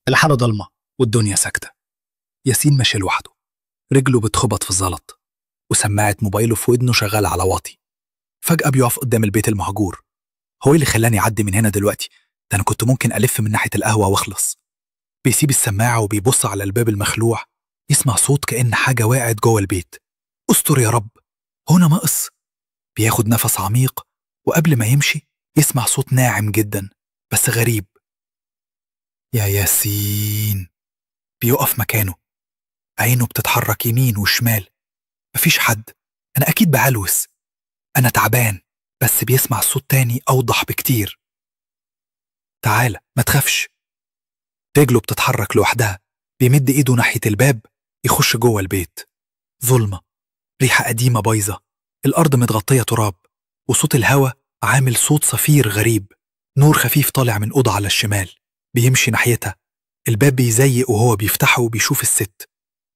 الحارة ضلمة والدنيا ساكتة. ياسين ماشي لوحده، رجله بتخبط في الزلط، وسماعة موبايله في ودنه شغالة على واطي. فجأة بيقف قدام البيت المهجور. هو إيه اللي خلاني أعدي من هنا دلوقتي؟ ده أنا كنت ممكن ألف من ناحية القهوة وأخلص. بيسيب السماعة وبيبص على الباب المخلوع، يسمع صوت كأن حاجة وقعت جوه البيت. استر يا رب، هنا ناقص. بياخد نفس عميق، وقبل ما يمشي يسمع صوت ناعم جدا بس غريب. يا ياسين. بيقف مكانه، عينه بتتحرك يمين وشمال، مفيش حد، أنا أكيد بعلوس، أنا تعبان. بس بيسمع صوت تاني أوضح بكتير. تعالى ما تخافش. رجله بتتحرك لوحدها، بيمد إيده ناحية الباب يخش جوه البيت. ظلمة، ريحة قديمة بايظة، الأرض متغطية تراب، وصوت الهوا عامل صوت صفير غريب. نور خفيف طالع من أوضة على الشمال، بيمشي ناحيتها. الباب بيزيق وهو بيفتحه وبيشوف الست.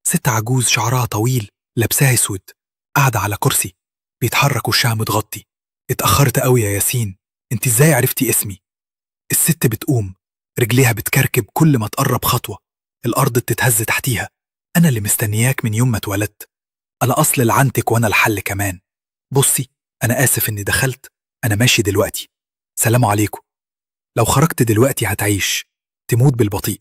ست عجوز شعرها طويل، لابساها اسود، قاعدة على كرسي، بيتحرك وشها متغطي. اتأخرت قوي يا ياسين، انت ازاي عرفتي اسمي؟ الست بتقوم، رجليها بتكركب كل ما تقرب خطوة، الأرض بتتهز تحتيها. أنا اللي مستنياك من يوم ما اتولدت، أنا أصل لعنتك وأنا الحل كمان. بصي، أنا آسف إني دخلت، أنا ماشي دلوقتي، سلام عليكم. لو خرجت دلوقتي هتعيش، تموت بالبطيء.